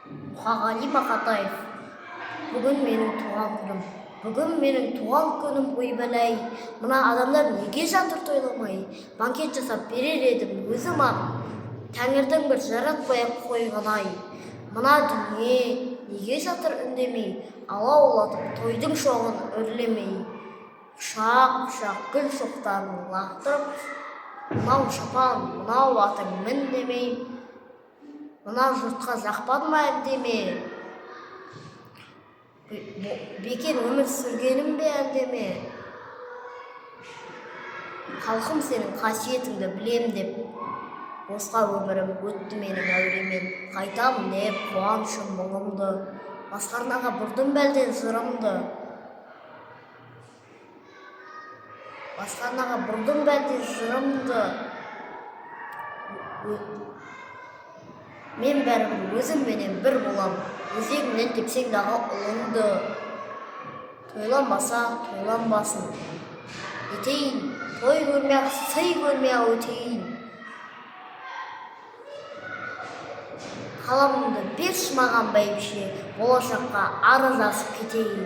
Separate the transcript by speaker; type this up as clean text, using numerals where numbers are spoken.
Speaker 1: Мұқағали Мақатаев. Бүгін менің туған күнім. Бүгін менің туған күнім, ойбайлай. Мына адамдар неге жатыр тойламай? Банкет жасап берер едім өзім-ақ. Тәңірдің бір жаратпай-ақ қойғаны-ай. Мына дүние неге жатыр үндемей? Алаулатып тойдың шоғын үрлемей. Құшақ-құшақ гүл шоқтарын лақтырып, мынау шапан, мынау атың мін демей. Мына жұртқа жақпады ма әлде ме? Бекер өмір сүргенім бе әлде ме? Халқым, сенің қасиетіңді білем деп, босқа өмірім өтті менің әуремен. Қайтам деп қуанышым, мұңымды, басқа арнаға бұрдым ба әлде жырымды? Басқа арнаға бұрдым ба әлде жырымды? Мен бәрібір өзіңменен бір болам, өзегімнен тепсең дағы ұлыңды. Тойланбаса, тойланбасын. Нетейін, той көрмей-ақ, сый көрмей-ақ өтейін. Қаламыңды берші маған, бәйбіше, болашаққа арыз жазып кетейін.